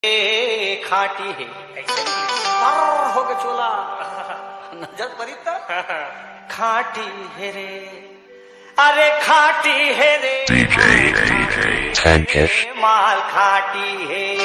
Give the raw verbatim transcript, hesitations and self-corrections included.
ए खाटी हे। ऐसे नहीं। पर हो के चोला। नजर परी त खाटी हे रे। अरे खाटी हे रे। DJ Tankish. माल खाटी हे।